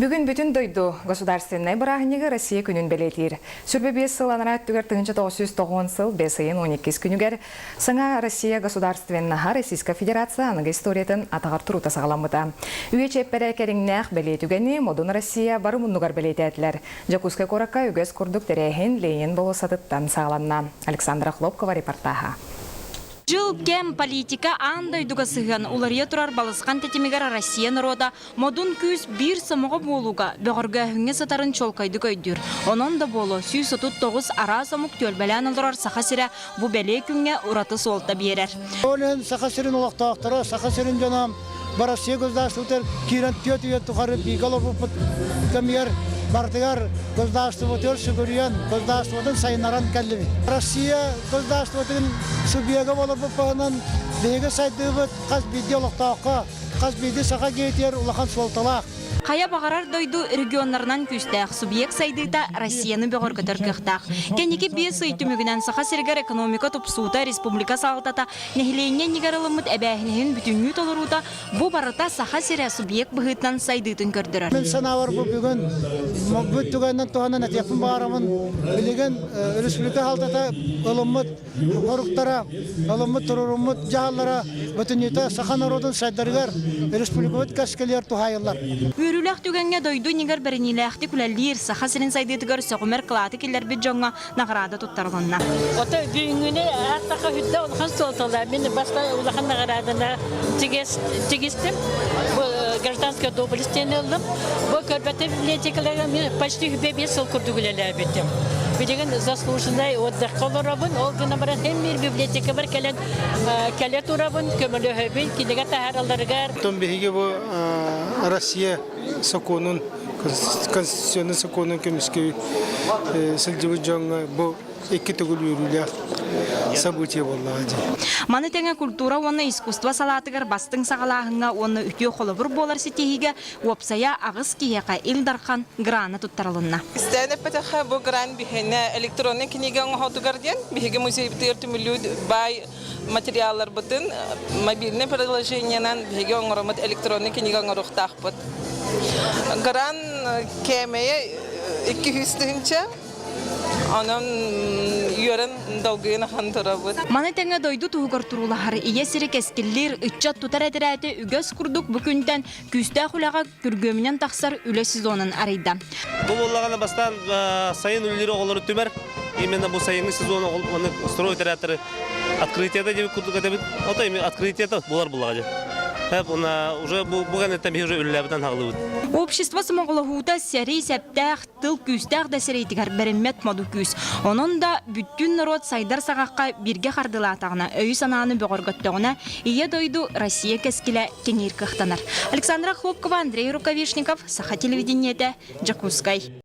Бүгүн бүтүн дойду государственнай бырааһынньыгы Россия күнүн бэлиэтиир. 25 сыл анараа өттүгэр 1990 сыл бэс ыйын 12 күнүгэр саҥа Россия государственноһа Российская Федерация аныгы историятын атаҕар туруута саҕаламмыта. Үйэ чиэппэрэ кэриҥнээх бэлиэ түгэни Модун Россия бары муннугар бэлиэтээтилэр. Дьокуускай куоракка үгэс курдук тэрээһин Ленин болуоссатыттан саҕаланна. Александра Хлопкова репортаһа. Дьыл, кэм, политика аан дойдуга сыһыан уларыйа турар балысхан тэтимигэр Россия норуота Модун күүс биир сомоҕо буолууга, бөҕөргөөһүҥҥэ сытарын чуолкайдык өйдүүр. Онон да буолуо, 139 араас омук түөлбэлээн олорор Саха сирэ бу бэлиэ күҥҥэ ураты суолта биэрэр. Ол иһин Саха сирин олохтоохторо, Саха сирин дьоно Россия государствотыгар киирэн түөрт үйэ тухары бииргэ олорбуппут кэмигэр барытыгар государствотыгар сүгүрүйэн, государствотын сайыннаран кэллибит. Россия государствотын субъега буоларбыт биһиги сайдыыбыт хас биирдии олохтооххо Хас биирдии саха дьиэтигэр улахан суолталаах. Хайа баҕарар дойду регионнарынан күүстээх субъект сайдыыта Россияны бөҕөргөтөр кыахтаах. Кэнники биэс ый түмүгүнэн Саха сиригэр экономика тупсуута, республика салалтата нэһилиэнньэ иннигэр ылыммыт эбээһинэһин бүтүннүү толоруута бу барыта Саха сирэ субъект быһыытынан сайдыытын көрдөрөр. Мин санаабар бу бүгүн бу түгэнинэн туһанан этиэхпин баҕарабын. Билигин республика салалтата ылыммыт Хоруктара, ылыммыт туруоруммут дьаһаллара бүтүннүүтэ саха норуотун сайдарыгар республикабыт кэскилигэр туһаайыллар. Үөрүүлээх түгэҥҥэ дойду иннигэр бэриниилээхтик үлэлиир, Саха сирин сайдыытыгар сөҕүмэр кылааты киллэрбит дьоҥҥо наҕараада туттарылынна. Ото бүгүҥҥүнү ааттаха үрдэ улахан суолталаах. Мин баста улахан наҕарааданы тигистим. Бу гражданская доблесть диэн ыллым. Бу көрбөтө библиотекаларга мин почти үбэ биэс сыл курдук үлэлээбитим. Билигин заслуженный отдыхка олоробун. Ол гынан баран һин биир библиотекабар кэлэн кэлэ турабын, көмөлөһөбүн, кинигэ таһааралларыгар. Оттон биһиги бу Россия сокуонун, конституционный сокуонун көмүскүү сылдьыбыт дьоҥҥо бу икки төгүл үөрүүлээх событие буоллаҕа дии. Маны тэҥэ культура уонна искусство салаатыгар бастыҥ саҕалааһыҥҥа уонна үтүө холобур буолар ситиһиигэ уопсайа аҕыс киһиэхэ Ил Дархан грана туттарылынна. Истээн эппэтэххэ, бу гран биһиэнэ электроннай кинигэ оҥоһуутугар диэн биһиги музейбытыгар түмүллүү баай материалларбытын мобильнай приложениенан биһиги оҥороммут электроннай кинигэ оҥоруохтаахпыт. Гран кээмэйэ 200 тыһыынча Онон үөрэн долгуйан ахан турабыт. Маны тэҥэ дойду туһугар туруулаһар ийэ сири кэскиллиир ыччат тутар этэрээтэ үгэс курдук бу күнтэн күүстээх үлэҕэ күргүөмүнэн тахсар үлэ сезонун арыйда. Бу буоллаҕына бастаан сайын үлэлиир оҕолору түмэр. Именно бу сайыҥҥы сезон ону строй операторы открытиета диэбит курдук этэбит. Ото эми открытиета булар буллаҕа дьэ. Уже бу бу кэнниттэн биһи уже үлэлээбитин хаалыбыт. Общество сомоҕолоһуута сэрии сэптээх тыл күүстээх да сэриитигэр бэриммэт моду күүс. Онон да бүттүүн норуот сайдар саҕахха бииргэ хардылаатаҕына, өйү-санааны бөҕөргөттөҕүнэ, Ийэ дойду Россия кэскилэ кэҥиир кыахтанар. Александра Хлопкова, Андрей Рукавишников, Саха телевидениетэ, Дьокуускай.